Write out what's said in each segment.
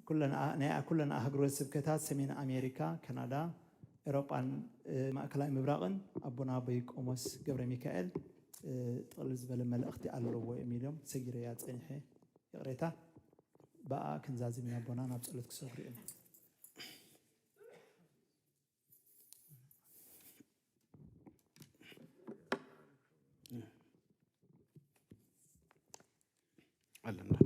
ኩለን ኣ- ናይ ኩለን ኣህጉረ ስብከታት ሰሜን ኣሜሪካ፣ ካናዳ፣ ኤውሮጳን እ፣ ማእከላይ ምብራቕን ኣቦና ኣቦይ ቆሞስ ገብረ ሚካኤል እ፣ ጥቕልል ዝበለ መልእኽቲ ኣለዎ እዮም ኢሎም ሰጊረያ ጸኒሐ። ይቕሬታ። ብኣ ክንዛዝም ኢና ኣቦና ናብ ጸሎት ክሰግሩ እዮም። ኣለና።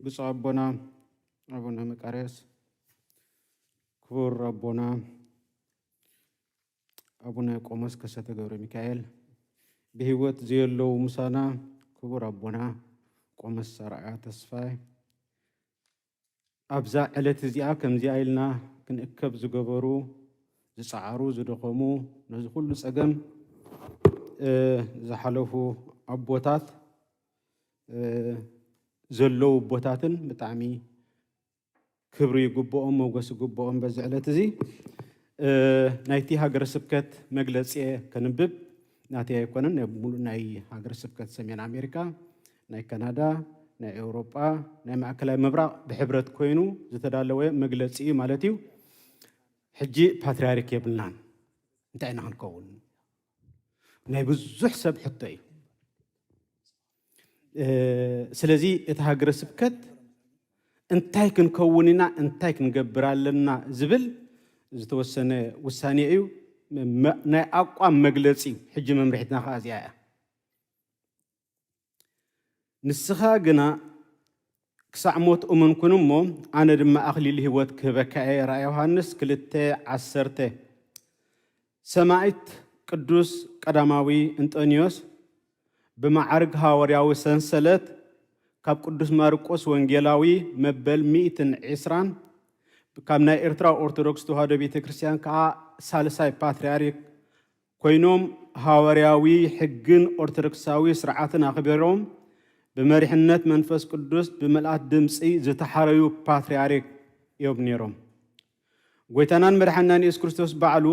ብፁዕ ኣቦና ኣቡነ መቃርዮስ፣ ክቡር ኣቦና ኣቡነ ቆሞስ ከሰተ ገብረ ሚካኤል፣ ብህይወት ዘየለዉ ምሳና ክቡር ኣቦና ቆሞስ ኣርኣያ ተስፋይ፣ ኣብዛ ዕለት እዚኣ ከምዚኣ ኢልና ክንእከብ ዝገበሩ፣ ዝጸዓሩ፣ ዝደኸሙ፣ ነዚ ኩሉ ጸገም እ፣ ዝሓለፉ ኣቦታት እ፣ ዘለዉ ኣቦታትን ብጣዕሚ ክብሪ ይግብኦም፣ ሞገስ ይግብኦም። በዚ ዕለት እዚ እ፣ ናይቲ ሃገረ ስብከት መግለጺ እየ ከንብብ፣ ናተይ ኣይኮነን፣ ናይ ሙሉእ ናይ ሃገረ ስብከት ሰሜን ኣሜሪካ፣ ናይ ካናዳ፣ ናይ ኤውሮጳ፣ ናይ ማእከላይ ምብራቕ ብሕብረት ኮይኑ ዝተዳለወ መግለጺ እዩ ማለት እዩ። ሕጂ ፓትርያርክ የብልናን፣ እንታይ ኢና ክንከውን? ናይ ብዙሕ ሰብ ሕቶ እዩ። እ፣ ስለዚ እቲ ሃገረ ስብከት እንታይ ክንከውን ኢና፣ እንታይ ክንገብር ኣለና ዝብል ዝተወሰነ ውሳኔ እዩ። መ- ናይ ኣቋም መግለጺ እዩ። ሕጂ መምርሒትና ከዓ እዚኣ እያ። ንስኻ ግና ክሳዕ ሞት እሙን ኩን እሞ፣ ኣነ ድማ ኣኽሊል ህይወት ክህበካ እየ። ራእየ ዮሃንስ ክልተ ዓሰርተ። ሰማዕት ቅዱስ ቀዳማዊ እንጠንዮስ ብመዓርግ ሃዋርያዊ ሰንሰለት ካብ ቅዱስ ማርቆስ ወንጌላዊ መበል ሚእትን ዕስራን፣ ካብ ናይ ኤርትራ ኦርቶዶክስ ተዋህዶ ቤተ ክርስቲያን ከኣ ሳልሳይ ፓትርያርክ ኮይኖም፣ ሃዋርያዊ ሕግን ኦርቶዶክሳዊ ስርዓትን ኣኽቢሮም፣ ብመሪሕነት መንፈስ ቅዱስ ብምልኣት ድምጺ ዝተሓረዩ ፓትርያርክ እዮም ነይሮም። ጎይታናን መድሓናን የሱስ ክርስቶስ ባዕሉ፣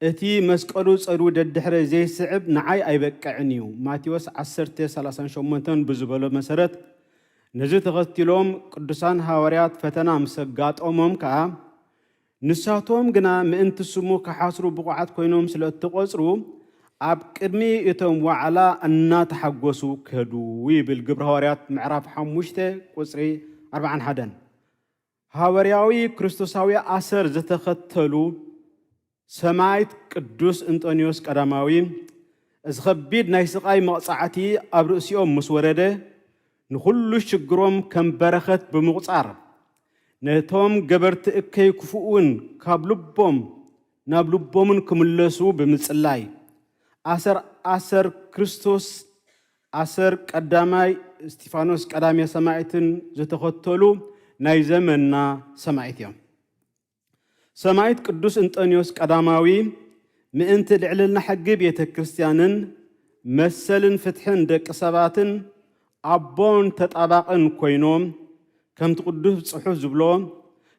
"እቲ መስቀሉ ጸድዉ ደድሕረይ ዘይስዕብ ንዓይ ኣይበቅዕን እዩ" ማቴዎስ ዓሰርተ ሰላሳን ሸሞንተን ብዝበሎ መሰረት፣ ነዚ ተኸቲሎም ቅዱሳን ሃዋርያት ፈተና ምስ ኣጋጠሞም ከኣ፣ ንሳቶም ግና ምእንቲ ስሙ ክሓስሩ ብቑዓት ኮይኖም ስለ እተቖጽሩ፣ ኣብ ቅድሚ እቶም ዋዕላ እናተሓጎሱ ከዱ ይብል ግብሪ ሃዋርያት ምዕራፍ ሓሙሽተ ቁጽሪ ኣርብዓን ሓደን። ሃዋርያዊ ክርስቶሳዊ ኣሰር ዝተኸተሉ ሰማዕት ቅዱስ እንጦንዮስ ቀዳማዊ፣ እዚ ኸቢድ ናይ ስቓይ መቕጻዕቲ ኣብ ርእሲኦም ምስ ወረደ፣ ንኹሉ ሽግሮም ከም በረኸት ብምቑጻር፣ ነቶም ገበርቲ እከይ ክፉእውን ካብ ልቦም ናብ ልቦምን ክምለሱ ብምጽላይ፣ ኣሰር ኣሰር ክርስቶስ ኣሰር ቀዳማይ እስጢፋኖስ ቀዳሜ ሰማዕትን ዝተኸተሉ ናይ ዘመንና ሰማዕት እዮም። ሰማዕት ቅዱስ እንጠንዮስ ቀዳማዊ ምእንቲ ልዕልና ሕጊ ቤተ ክርስቲያንን መሰልን ፍትሕን ደቂ ሰባትን ኣቦን ተጣባቕን ኮይኖም፣ ከምቲ ቅዱስ ጽሑፍ ዝብሎ፣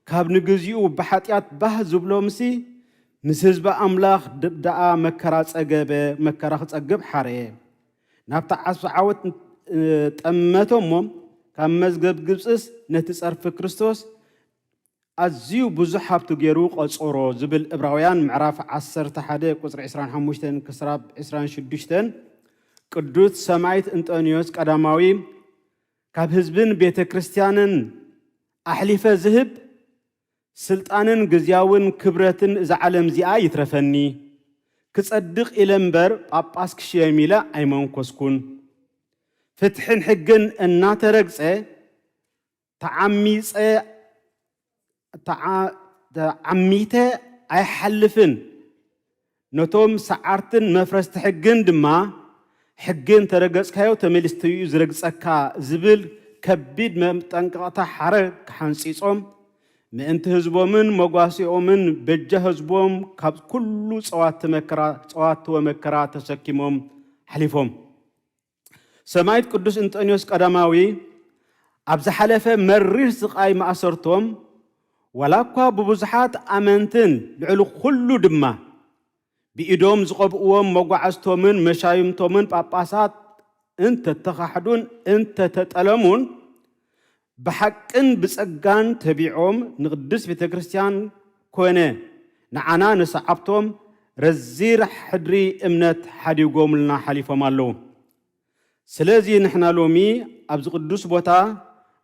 ካብ ንግዚኡ ብሓጢኣት ባህ ዝብሎምሲ ምስ ህዝቢ ኣምላኽ ድ- ደኣ መከራ ጸገበ፣ መከራ ክጸግብ ሓረየ። ናብቲ ዓስቢ ዓወት እ፣ ጠመቶ እሞ ካብ መዝገብ ግብጽስ ነቲ ጸርፊ ክርስቶስ ኣዝዩ ብዙሕ ሃብቱ ገይሩ ቆጸሮ ዝብል ዕብራውያን ምዕራፍ ዓሰርተ ሓደ ቁጽሪ ዕስራን ሓሙሽተን ክሳብ ዕስራን ሽዱሽተን ቅዱስ ሰማዕት እንጠንዮስ ቀዳማዊ ካብ ህዝብን ቤተ ክርስቲያንን ኣሕሊፈ ዝህብ ስልጣንን ግዝያውን ክብረትን እዛ ዓለም እዚኣ ይትረፈኒ። ክጸድቕ ኢለ እምበር ጳጳስ ክሽየም ኢለ ኣይመንኮስኩን። ፍትሕን ሕግን እናተረግጸ ተዓሚጸ ተዓ- ተዓሚተ ኣይሓልፍን። ነቶም ሰዓርትን መፍረስቲ ሕግን ድማ ሕጊ እንተረገጽካዮ ተመሊስቱ እዩ ዝረግጸካ ዝብል ከቢድ መጠንቀቕታ ሓረ ክሓንጺጾም ምእንቲ ህዝቦምን መጓሲኦምን በጃ ህዝቦም ካብ ኩሉ ጸዋቲ መከራ ጸዋትወ መከራ ተሰኪሞም ሓሊፎም። ሰማዕት ቅዱስ እንጠንዮስ ቀዳማዊ ኣብ ዝሓለፈ መሪር ስቓይ ማእሰርቶም ዋላ እኳ ብብዙሓት ኣመንትን ልዕሊ ኩሉ ድማ ብኢዶም ዝቐብእዎም መጓዕዝቶምን መሻይምቶምን ጳጳሳት እንተተኻሕዱን እንተተጠለሙን፣ ብሓቅን ብጸጋን ተቢዖም ንቅድስት ቤተ ክርስቲያን ኮነ ንዓና ንሰዓብቶም ረዚር ሕድሪ እምነት ሓዲጎምልና ሓሊፎም ኣለዉ። ስለዚ ንሕና ሎሚ ኣብዚ ቅዱስ ቦታ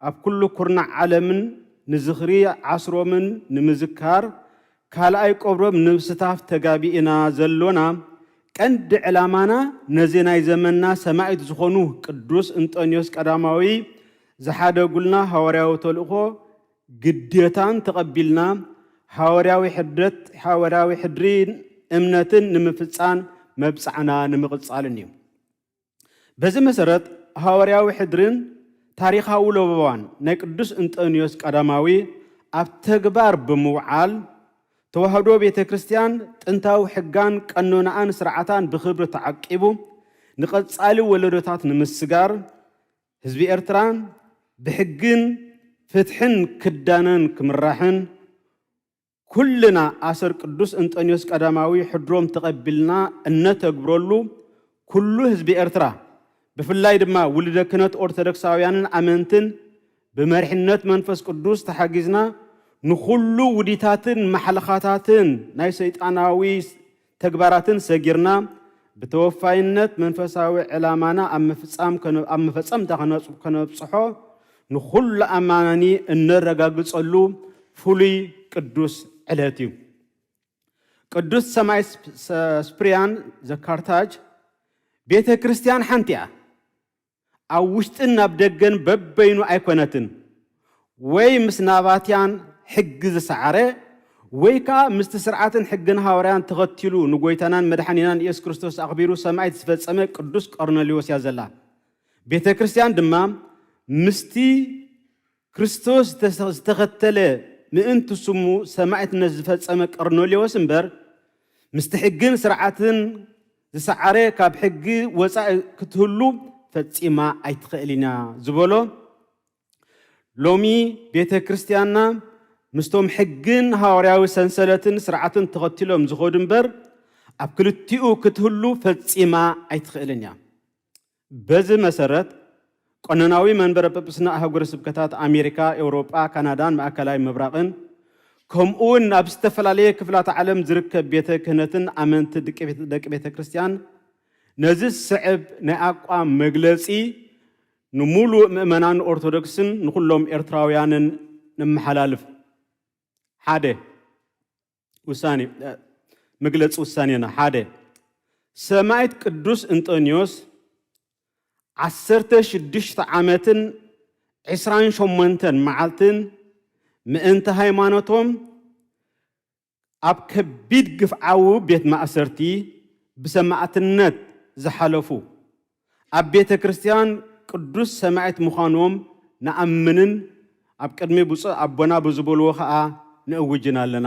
ኣብ ኩሉ ኩርናዕ ዓለምን ንዝኽሪ ዓስሮምን ንምዝካር ካልኣይ ቀብሮም ንምስታፍ ተጋቢእና ዘሎና ቀንዲ ዕላማና ነዚ ናይ ዘመንና ሰማዕት ዝኾኑ ቅዱስ እንጠንዮስ ቀዳማዊ ዝሓደጉልና ሃዋርያዊ ተልእኾ ግዴታን ተቐቢልና ሃዋርያዊ ሕድረት፣ ሃዋርያዊ ሕድሪ እምነትን ንምፍጻን መብጻዕና ንምቕጻልን እዩ። በዚ መሰረት ሃዋርያዊ ሕድርን ታሪኻዊ ለበዋን ናይ ቅዱስ እንጠንዮስ ቀዳማዊ ኣብ ተግባር ብምውዓል ተዋህዶ ቤተ ክርስቲያን ጥንታዊ ሕጋን ቀኖናኣን ስርዓታን ብኽብሪ ተዓቂቡ ንቐጻሊ ወለዶታት ንምስጋር ህዝቢ ኤርትራን ብሕግን ፍትሕን ክዳነን ክምራሕን ኩልና ኣሰር ቅዱስ እንጠንዮስ ቀዳማዊ ሕድሮም ተቐቢልና እነተግብረሉ ኩሉ ህዝቢ ኤርትራ ብፍላይ ድማ ውልደ ክህነት ኦርቶዶክሳውያንን ኣመንትን ብመሪሕነት መንፈስ ቅዱስ ተሓጊዝና ንኹሉ ውዲታትን ማሕለኻታትን ናይ ሰይጣናዊ ተግባራትን ሰጊርና ብተወፋይነት መንፈሳዊ ዕላማና ኣብ ምፍጻም ከነ-፣ ኣብ መፈጸምታ ከነጽ-፣ ከነብጽሖ ንኹሉ ኣማኒ እነረጋግጸሉ ፍሉይ ቅዱስ ዕለት እዩ። ቅዱስ ሰማይ ስፕ-፣ ሰ-፣ ስፕርያን ዘካርታጅ ቤተ ክርስቲያን ሓንቲ እያ። ኣብ ውሽጥን ናብ ደገን በበይኑ ኣይኮነትን። ወይ ምስ ናባትያን ሕጊ ዝሰዓረ፣ ወይ ከኣ ምስቲ ስርዓትን ሕግን ሃዋርያን ተኸቲሉ ንጎይታናን መድሓኒናን ኢየሱስ ክርስቶስ ኣኽቢሩ ሰማዕት ዝፈጸመ ቅዱስ ቆርኔሌዎስ እያ ዘላ። ቤተ ክርስቲያን ድማ ምስቲ ክርስቶስ ዝተኸተለ ምእንቲ ስሙ ሰማዕትነት ዝፈጸመ ቆርኔሌዎስ እምበር፣ ምስቲ ሕግን ስርዓትን ዝሰዓረ ካብ ሕጊ ወጻኢ ክትህሉ ፈጺማ ኣይትኽእልን እያ ዝበሎ፣ ሎሚ ቤተ ክርስቲያንና ምስቶም ሕግን ሃዋርያዊ ሰንሰለትን ስርዓትን ተኸቲሎም ዝኸዱ እምበር፣ ኣብ ክልቲኡ ክትህሉ ፈጺማ ኣይትኽእልን እያ። በዚ መሰረት፣ ቀኖናዊ መንበረ ጵጵስና ኣህጉረ ስብከታት ኣሜሪካ፣ ኤውሮጳ፣ ካናዳን ማእከላይ ምብራቕን፣ ከምኡውን ኣብ ዝተፈላለየ ክፍላተ ዓለም ዝርከብ ቤተ ክህነትን ኣመንቲ ደቂ ቤተ፣ ደቂ ቤተ ክርስቲያን፣ ነዚ ዝስዕብ ናይ ኣቋም መግለጺ ንምሉእ ምእመናን ኦርቶዶክስን ንኹሎም ኤርትራውያንን ነመሓላልፍ። ሓደ፣ ውሳኔ፣ እ፣ መግለጺ ውሳኔና። ሓደ፣ ሰማዕት ቅዱስ እንጠንዮስ ዓሰርተ ሽዱሽተ ዓመትን ዕስራን ሸሞንተን መዓልትን ምእንቲ ሃይማኖቶም ኣብ ከቢድ ግፍዓዊ ቤት ማእሰርቲ ብሰማዕትነት ዝሓለፉ፣ ኣብ ቤተ ክርስቲያን ቅዱስ ሰማዕት ምዃኖም ንኣምንን ኣብ ቅድሚ ብፁዕ ኣቦና ብዝበልዎ ኸኣ ንእውጅን ኣለና።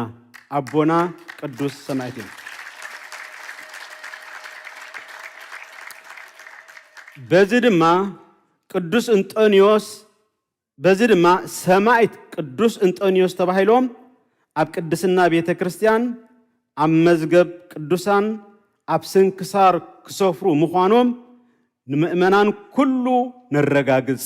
ኣቦና ቅዱስ ሰማዕት እዮም። በዚ ድማ ቅዱስ እንጠንዮስ፣ በዚ ድማ ሰማዕት ቅዱስ እንጠንዮስ ተባሂሎም ኣብ ቅድስና ቤተ ክርስቲያን፣ ኣብ መዝገብ ቅዱሳን፣ ኣብ ስንክሳር ክሰፍሩ ምዃኖም ንምእመናን ኩሉ ነረጋግጽ።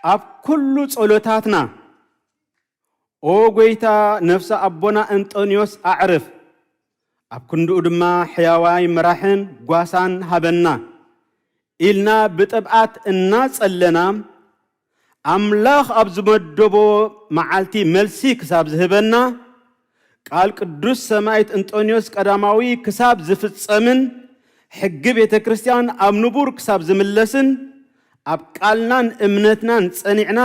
ኣብ ኩሉ ጸሎታትና፣ ኦ ጐይታ፣ ነፍሲ ኣቦና እንጠንዮስ ኣዕርፍ፣ ኣብ ክንድኡ ድማ ሕያዋይ መራሕን ጓሳን ሃበና ኢልና ብጥብኣት እናጸለና፣ ኣምላኽ ኣብ ዝመደቦ መዓልቲ መልሲ ክሳብ ዝህበና፣ ቃል ቅዱስ ሰማዕት እንጠንዮስ ቀዳማዊ ክሳብ ዝፍጸምን፣ ሕጊ ቤተ ክርስቲያን ኣብ ንቡር ክሳብ ዝምለስን፣ ኣብ ቃልናን እምነትናን ጸኒዕና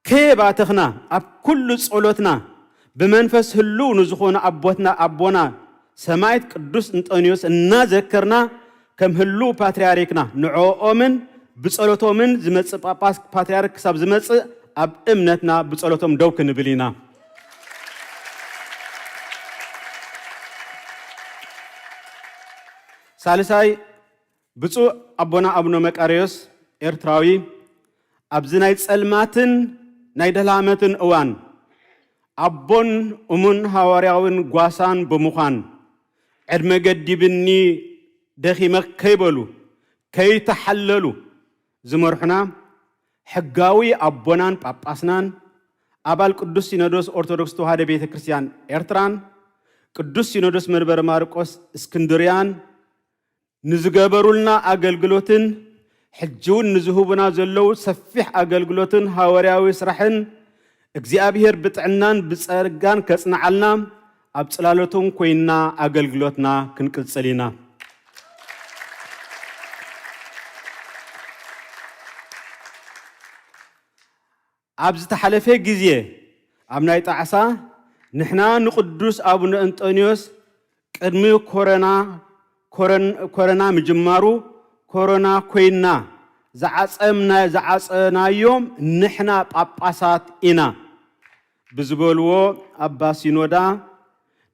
ከየባተኽና፣ ኣብ ኩሉ ጸሎትና ብመንፈስ ህልው ንዝኾኑ ኣቦትና፣ ኣቦና ሰማዕት ቅዱስ እንጠንዮስ እናዘከርና፣ ከም ህልው ፓትርያርክና ንዕኦምን ብጸሎቶምን ዝመጽእ ጳጳስ ፓትርያርክ ክሳብ ዝመጽእ ኣብ እምነትና ብጸሎቶም ደው ክንብል ኢና። ሳልሳይ፣ ብፁዕ ኣቦና ኣቡነ መቃርዮስ ኤርትራዊ ኣብዚ ናይ ጸልማትን ናይ ደላመትን እዋን ኣቦን እሙን ሃዋርያውን ጓሳን ብምዃን፣ ዕድመ ገዲብኒ ደኺመ ከይበሉ፣ ከይተሓለሉ ዝመርሑና፣ ሕጋዊ ኣቦናን ጳጳስናን፣ ኣባል ቅዱስ ሲኖዶስ ኦርቶዶክስ ተዋህዶ ቤተ ክርስቲያን ኤርትራን፣ ቅዱስ ሲኖዶስ መንበረ ማርቆስ እስክንድርያን፣ ንዝገበሩልና ኣገልግሎትን፣ ሕጂ እውን ንዝህቡና ዘለዉ ሰፊሕ ኣገልግሎትን ሃዋርያዊ ስራሕን፣ እግዚኣብሔር ብጥዕናን ብጸጋን ከጽንዓልና፣ ኣብ ጽላሎቶም ኮይንና ኣገልግሎትና ክንቅጽል ኢና። ኣብ ዝተሓለፈ ግዜ፣ ኣብ ናይ ጣዕሳ፣ ንሕና ንቅዱስ ኣቡነ እንጦንዮስ ቅድሚ ኮረና፣ ኮረን-፣ ኮረና ምጅማሩ፣ ኮረና ኮይና ዝዓጸምና-፣ ዝዓጸናዮም ንሕና ጳጳሳት ኢና ብዝበልዎ ኣባ ሲኖዳ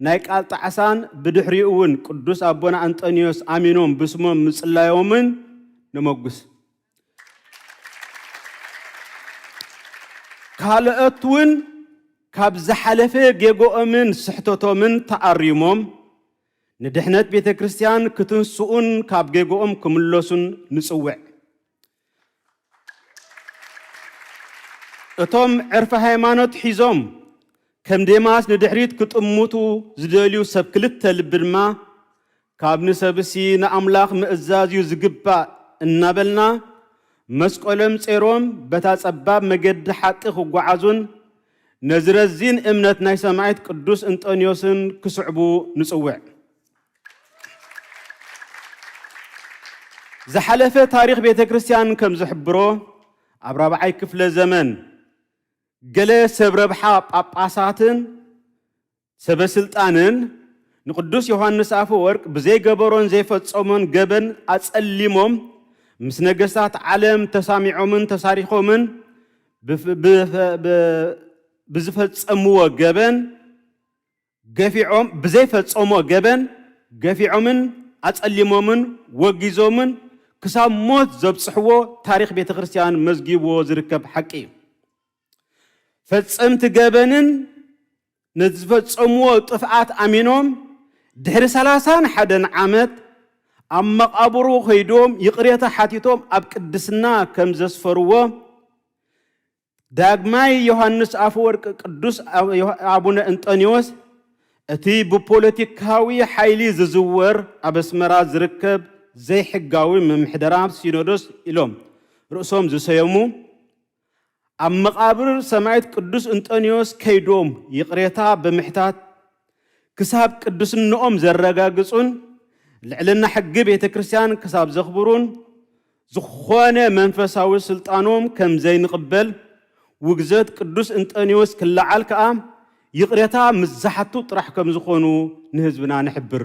ናይ ቃል ጣዕሳን፣ ብድሕሪኡ እውን ቅዱስ ኣቦና እንጦንዮስ ኣሚኖም ብስሞም ምጽላዮምን ነመጉስ። ካልኦት እውን ካብ ዝሓለፈ ጌግኦምን ስሕተቶምን ተኣሪሞም ንድሕነት ቤተ ክርስቲያን ክትንስኡን ካብ ጌግኦም ክምለሱን ንጽውዕ። እቶም ዕርፊ ሃይማኖት ሒዞም ከም ዴማስ ንድሕሪት ክጥምቱ ዝደልዩ ሰብ ክልተ ልቢ ድማ፣ ካብ ንሰብሲ ንኣምላኽ ምእዛዝ እዩ ዝግባእ እናበልና፣ መስቀሎም ጼሮም በታ ጸባብ መገዲ ሓቂ ክጓዓዙን ነዚ ረዚን እምነት ናይ ሰማዕት ቅዱስ እንጠንዮስን ክስዕቡ ንጽውዕ። ዝሓለፈ ታሪኽ ቤተ ክርስቲያን ከም ዝሕብሮ፣ ኣብ ራብዓይ ክፍለ ዘመን ገለ ሰብ ረብሓ ጳጳሳትን ሰበ ስልጣንን ንቅዱስ ዮሃንስ ኣፈወርቅ ብዘይገበሮን ዘይፈጸሞን ገበን ኣጸሊሞም፣ ምስ ነገስታት ዓለም ተሳሚዖምን ተሳሪኾምን፣ ብፍ-፣ ብፈ-፣ ብ-፣ ብዝፈጸምዎ ገበን ገፊዖም፣ ብዘይፈጸሞ ገበን ገፊዖምን ኣጸሊሞምን ወጊዞምን ክሳብ ሞት ዘብጽሕዎ ታሪኽ ቤተ ክርስቲያን መዝጊብዎ ዝርከብ ሓቂ እዩ። ፈጸምቲ ገበንን ነቲ ዝፈጸምዎ ጥፍኣት ኣሚኖም፣ ድሕሪ ሰላሳን ሓደን ዓመት ኣብ መቓብሩ ኸይዶም ይቕሬታ ሓቲቶም ኣብ ቅድስና ከም ዘስፈርዎ፣ ዳግማይ ዮሃንስ ኣፈወርቅ ቅዱስ ኣብ-፣ ዮሃ-፣ ኣቡነ እንጠንዮስ፣ እቲ ብፖለቲካዊ ሓይሊ ዝዝወር ኣብ ኣስመራ ዝርከብ ዘይሕጋዊ ምምሕዳራ ሲኖዶስ ኢሎም ርእሶም ዝሰየሙ፣ ኣብ መቓብር ሰማዕት ቅዱስ እንጠንዮስ ከይዶም ይቕሬታ ብምሕታት፣ ክሳብ ቅድስንኦም ዘረጋግጹን ልዕልና ሕጊ ቤተ ክርስቲያን ክሳብ ዘኽብሩን፣ ዝኾነ መንፈሳዊ ስልጣኖም ከም ዘይንቕበል፣ ውግዘት ቅዱስ እንጠንዮስ ክለዓል ከኣ ይቕሬታ ምስ ዝሓቱ ጥራሕ ከም ዝኾኑ ንህዝብና ንሕብር።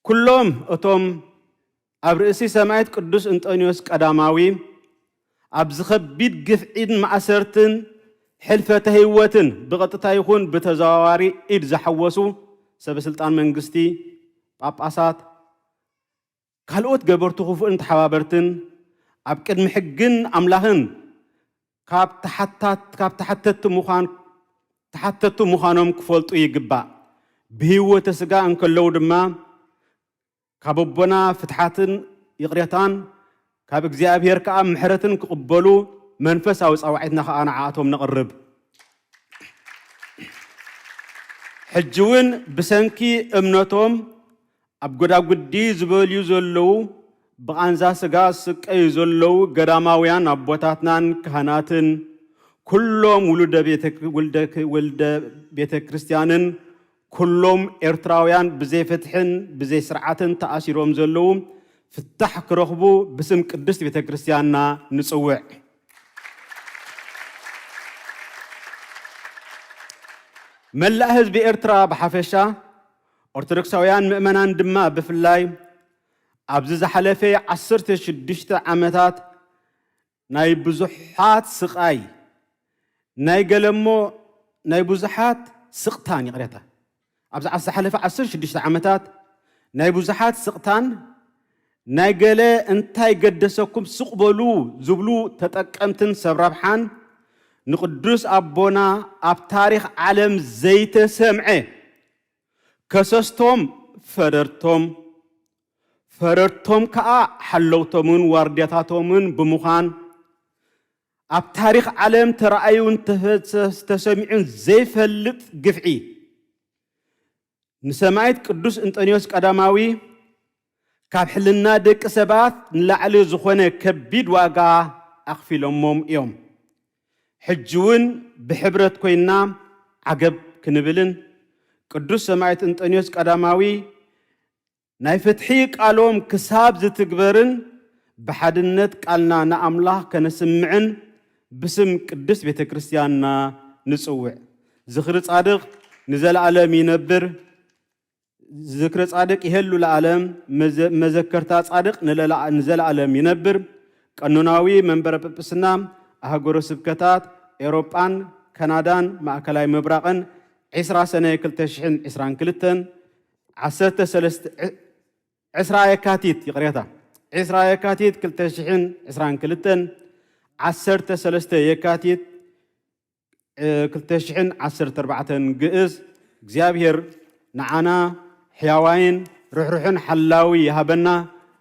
ኩሎም እቶም ኣብ ርእሲ ሰማዕት ቅዱስ እንጠንዮስ ቀዳማዊ፣ ኣብዚ ኸቢድ ግፍዒን ማእሰርትን ሕልፈተ ህይወትን ብቐጥታ ይኹን ብተዘዋዋሪ ኢድ ዝሓወሱ ሰበ ስልጣን መንግስቲ፣ ጳጳሳት፣ ካልኦት ገበርቲ ክፉእን ተሓባበርትን ኣብ ቅድሚ ሕግን ኣምላኽን ካብ ተሓታት-፣ ካብ ተሓተትቲ ምዃን-፣ ተሓተትቲ ምዃኖም ክፈልጡ ይግባእ። ብህይወተ ስጋ እንከለዉ ድማ ካብ ኣቦና ፍትሓትን ይቕሬታን፣ ካብ እግዚኣብሔር ከኣ ምሕረትን ክቕበሉ መንፈሳዊ ጻውዒትና ከኣ ንዓኣቶም ነቕርብ። ሕጂ እውን ብሰንኪ እምነቶም ኣብ ጎዳጉዲ ዝበልዩ ዘለዉ፣ ብቓንዛ ስጋ ዝስቀዩ ዘለዉ ገዳማውያን ኣቦታትናን ካህናትን፣ ኩሎም ውሉደ ቤተ-፣ ውልደ-፣ ውልደ ቤተ ክርስቲያንን፣ ኩሎም ኤርትራውያን ብዘይ ፍትሕን ብዘይ ስርዓትን ተኣሲሮም ዘለዉ ፍታሕ ክረኽቡ ብስም ቅድስት ቤተ ክርስቲያንና ንጽውዕ። መላእ ህዝቢ ኤርትራ ብሓፈሻ፣ ኦርቶዶክሳውያን ምእመናን ድማ ብፍላይ፣ ኣብዚ ዝሓለፈ ዓሰርተ ሽዱሽተ ዓመታት ናይ ብዙሓት ስቓይ፣ ናይ ገለሞ ናይ ብዙሓት ስቕታን፣ ይቕሬታ፣ ኣብዚ ዝሓለፈ ዓሰርተ ሽዱሽተ ዓመታት ናይ ብዙሓት ስቕታን ናይ ገለ እንታይ ገደሰኩም ስቕ በሉ ዝብሉ ተጠቀምትን ሰብ ረብሓን ንቅዱስ ኣቦና ኣብ ታሪኽ ዓለም ዘይተሰምዐ ከሰስቶም ፈረድቶም፣ ፈረድቶም ከኣ ሓለውቶምን ዋርድያታቶምን ብምዃን ኣብ ታሪኽ ዓለም ተራእዩን ተፈ- ተሰሚዑን ዘይፈልጥ ግፍዒ ንሰማዕት ቅዱስ እንጠንዮስ ቀዳማዊ ካብ ሕልና ደቂ ሰባት ንላዕሊ ዝኾነ ከቢድ ዋጋ ኣኽፊሎሞም እዮም። ሕጂ እውን ብሕብረት ኮይና ዓገብ ክንብልን ቅዱስ ሰማዕት እንጠንዮስ ቀዳማዊ ናይ ፍትሒ ቃሎም ክሳብ ዝትግበርን ብሓድነት ቃልና ንኣምላኽ ከነስምዕን ብስም ቅድስት ቤተ ክርስቲያንና ንጽውዕ። ዝኽሪ ጻድቕ ንዘለዓለም ይነብር። ዝክረ ጻድቅ ይሄሉ ለዓለም፣ መዘ- መዘከርታ ጻድቅ ንለላ- ንዘለዓለም ይነብር። ቀኖናዊ መንበረ ጵጵስና ኣህጉረ ስብከታት ኤውሮጳን ካናዳን ማእከላይ ምብራቕን ዕስራ ሰነ ክልተ ሽሕን ዕስራን ክልተን፣ ዓሰርተ ሰለስተ ዕስራ የካቲት፣ ይቕሬታ፣ ዕስራ የካቲት ክልተ ሽሕን ዕስራን ክልተን፣ ዓሰርተ ሰለስተ የካቲት ክልተ ሽሕን ዓሰርተ ኣርባዕተን ግእዝ እግዚኣብሔር ንዓና ሕያዋይን ርሕሩሕን ሓላዊ ይሃበና።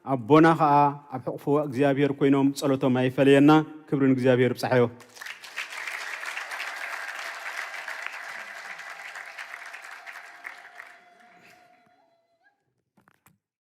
ኣቦና ኸዓ ኣብ ሕቕፎ እግዚኣብሔር ኮይኖም ጸሎቶም ኣይፈለየና። ክብሪ ንእግዚኣብሔር ይብጻሕዮ።